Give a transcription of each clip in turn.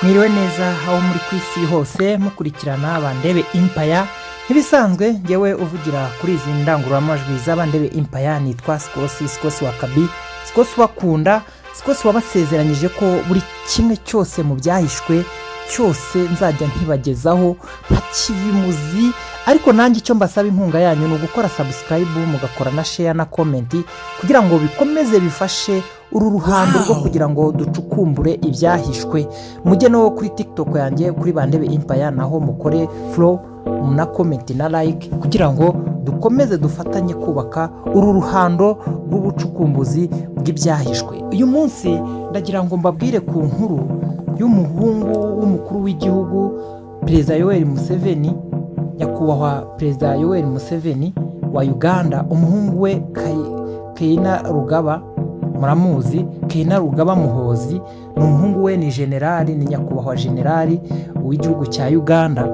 Mwiriwe neza aho muri ku isi hose mukurikirana Bandebe Empire. Nk'ibisanzwe, ngewe uvugira kuri izi ndangururamajwi z'Abandebe Empire nitwa Sikosi, Sikosi wa Kabi, Sikosi wakunda, Sikosi wabasezeranyije ko buri kimwe cyose mu byahishwe cyose nzajya nkibagezaho nka kivimuzi. Ariko nanjye icyo mbasaba inkunga yanyu ni ugukora subscribe, mugakora na share na comment, kugira ngo bikomeze bifashe uru ruhando rwo kugira ngo ducukumbure ibyahishwe. Mujye no kuri TikTok yanjye, kuri Bandebe Empire, naho mukore follow na comment na like, kugira ngo dukomeze dufatanye kubaka uru ruhando rw'ubucukumbuzi bw'ibyahishwe. Uyu munsi ndagira ngo mbabwire ku nkuru y'umuhungu w'umukuru w'igihugu, Perezida Yoweri Museveni, Nyakubahwa Perezida Yoweri Museveni wa Uganda. Umuhungu we Keina Rugaba, muramuzi, Keina Rugaba Muhozi ni umuhungu we, ni generali, ni nyakubahwa generali w'igihugu cya Uganda.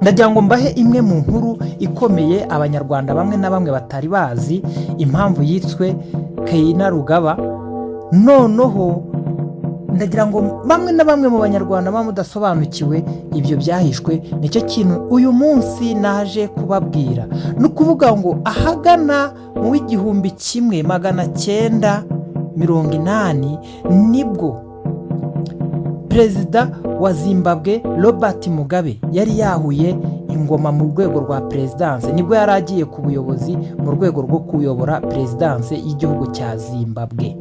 Ndagira ngo mbahe imwe mu nkuru ikomeye Abanyarwanda bamwe na bamwe batari bazi, impamvu yiswe Keina Rugaba. Noneho ndagira ngo bamwe na bamwe mu Banyarwanda baba mudasobanukiwe ibyo byahishwe, nicyo kintu uyu munsi naje kubabwira. Ni ukuvuga ngo ahagana mu w'1980 nibwo Perezida wa Zimbabwe Robert Mugabe yari yahuye ingoma mu rwego rwa perezidanse, nibwo yari agiye ku buyobozi mu rwego rwo kuyobora perezidanse y'igihugu cya Zimbabwe.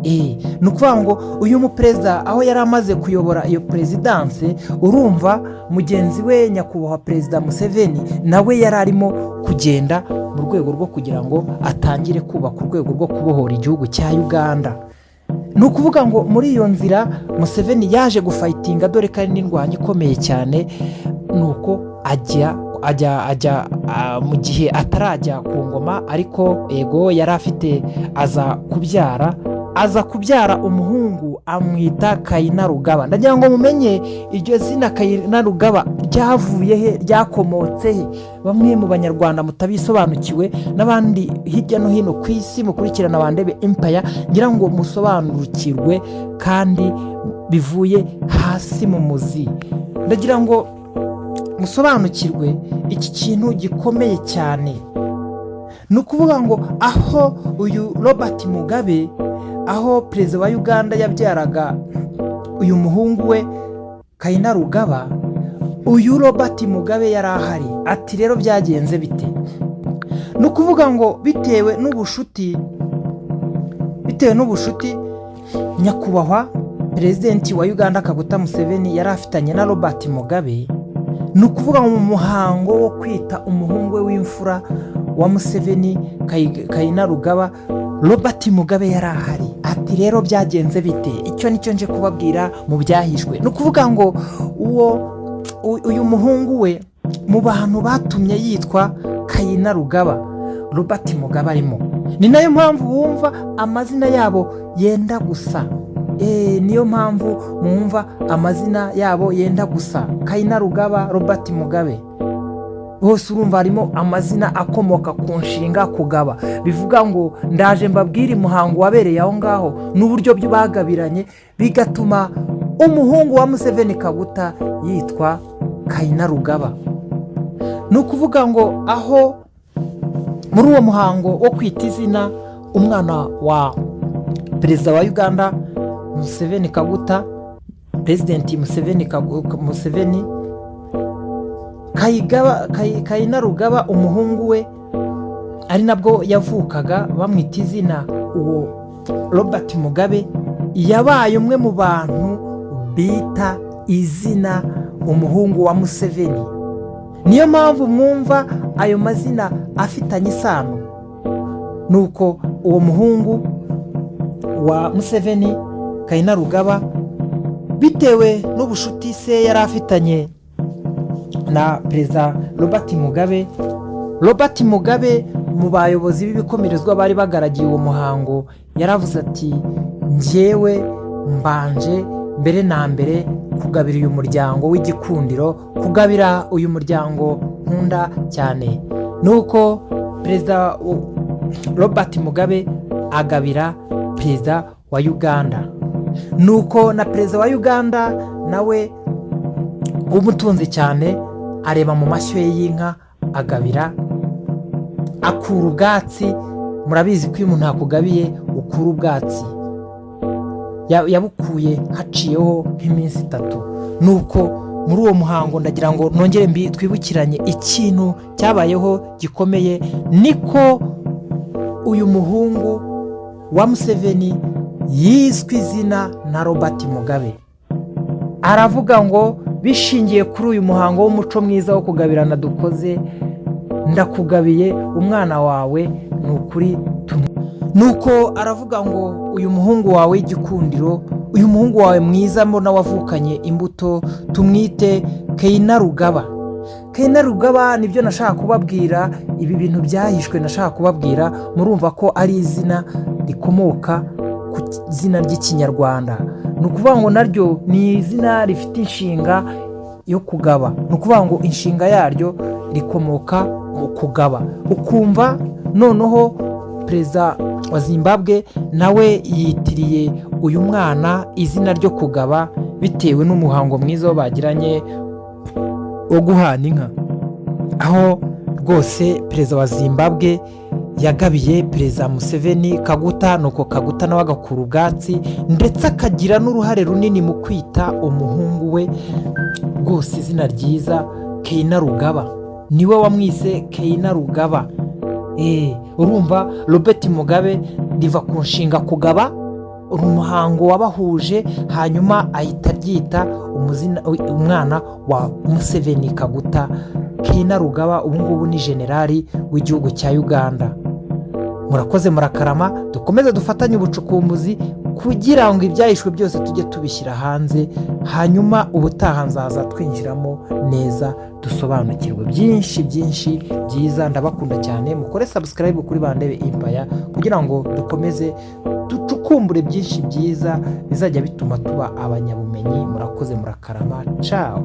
Ni ukuvuga ngo uyu muperezida aho yari amaze kuyobora iyo perezidanse, urumva mugenzi we Nyakubahwa Perezida Museveni nawe yari arimo kugenda mu rwego rwo kugira ngo atangire kubaka urwego rwo kubohora igihugu cya Uganda. Ni ukuvuga ngo muri iyo nzira Museveni yaje gufightinga, dore ko ari n'indwanyi ikomeye cyane. Ni uko ajya mu gihe atarajya ku ngoma, ariko yego yari afite, aza kubyara umuhungu, amwita Kayina Rugaba. Ndagira ngo mumenye iryo zina Kayina Rugaba ryavuye he, ryakomotse he. Bamwe mu Banyarwanda mutabisobanukiwe n'abandi hirya no hino ku isi mukurikirana Bandebe Empire, ngira ngo musobanukirwe kandi bivuye hasi mu muzi. Ndagira ngo musobanukirwe iki kintu gikomeye cyane. Ni ukuvuga ngo aho uyu Robert Mugabe, aho perezida wa Uganda yabyaraga uyu muhungu we Kayina Rugaba, uyu Robert Mugabe yari ahari. Ati rero byagenze bite? Ni ukuvuga ngo bitewe n'ubushuti Nyakubahwa Perezidenti wa Uganda Kaguta Museveni yari afitanye na Robert Mugabe, ni ukuvuga ngo mu muhango wo kwita umuhungu we w'imfura wa Museveni Kayina Rugaba, Robert Mugabe yari ahari. Ati rero byagenze bite? Icyo nicyo nje kubabwira mu byahishwe. Ni ukuvuga ngo uwo uyu muhungu we, mu bantu batumye yitwa Kayina Rugaba, Robert Mugabe arimo. Ni nayo mpamvu wumva amazina yabo yenda gusa. Niyo mpamvu mwumva amazina yabo yenda gusa, Kayina Rugaba, Robert Mugabe, bose urumva harimo amazina akomoka ku nshinga kugaba. Bivuga ngo ndaje mbabwire umuhango wabereye aho ngaho n'uburyo bagabiranye, bigatuma umuhungu wa Museveni Kaguta yitwa Kayina Rugaba. Ni ukuvuga ngo aho muri uwo muhango wo kwita izina umwana wa perezida wa Uganda Museveni Kaguta, Perezidenti Museveni, Museveni Kayina Rugaba, umuhungu we, ari nabwo yavukaga bamwita izina, uwo Robert Mugabe yabaye umwe mu bantu bita izina umuhungu wa Museveni. Niyo mpamvu mwumva ayo mazina afitanye isano. Nuko uwo muhungu wa Museveni Kayina Rugaba, bitewe n'ubushuti se yari afitanye na Perezida Robert Mugabe, Robert Mugabe mu bayobozi b'ibikomerezwa bari bagaragiye uwo muhango yaravuze ati: "Njyewe mbanje mbere na mbere kugabira uyu muryango w'igikundiro, kugabira uyu muryango nkunda cyane." Nuko Perezida Robert Mugabe agabira perezida wa Uganda. Nuko na perezida wa Uganda nawe w'umutunzi cyane areba mu mashyo ye y'inka, agabira, akura ubwatsi. Murabizi ko iyo umuntu akugabiye ukura ubwatsi. Yabukuye haciyeho nk'iminsi 3. Nuko muri uwo muhango, ndagira ngo nongere mbi twibukiranye ikintu cyabayeho gikomeye, niko uyu muhungu wa Museveni yiswe izina na Robert Mugabe. Aravuga ngo: "Bishingiye kuri uyu muhango w'umuco mwiza wo kugabirana dukoze, ndakugabiye umwana wawe." Ni ukuri. Nuko aravuga ngo: "Uyu muhungu wawe w'igikundiro, uyu muhungu wawe mwiza mbona wavukanye imbuto, tumwite Kainerugaba." Kainerugaba nibyo nashaka kubabwira, ibi bintu byahishwe nashaka kubabwira. Murumva ko ari izina rikomoka ku izina ry'Ikinyarwanda. Ni ukuvuga ngo naryo ni izina rifite inshinga yo kugaba. Ni ukuvuga ngo inshinga yaryo rikomoka mu kugaba. Ukumva noneho perezida wa Zimbabwe nawe yitiriye uyu mwana izina ryo kugaba, bitewe n'umuhango mwiza wo bagiranye wo guhana inka, aho rwose perezida wa Zimbabwe yagabiye perezida Museveni Kaguta. Nuko Kaguta nawe agakura ubwatsi, ndetse akagira n'uruhare runini mu kwita umuhungu we rwose izina ryiza Kainerugaba. Niwe wamwise Kainerugaba. Urumva Robert Mugabe riva ku nshinga kugaba, uri umuhango wabahuje, hanyuma ahita aryita umwana wa Museveni Kaguta Kainerugaba. Ubu ngubu ni generali w'igihugu cya Uganda. Murakoze, murakarama. Dukomeze dufatanye ubucukumbuzi kugira ngo ibyahishwe byose tujye tubishyira hanze. Hanyuma ubutaha nzaza twinjiramo neza, dusobanukirwe byinshi byinshi byiza. Ndabakunda cyane. Mukore subscribe kuri Bandebe Empire kugira ngo dukomeze ducukumbure byinshi byiza bizajya bituma tuba abanyabumenyi. Murakoze, murakarama. Ciao.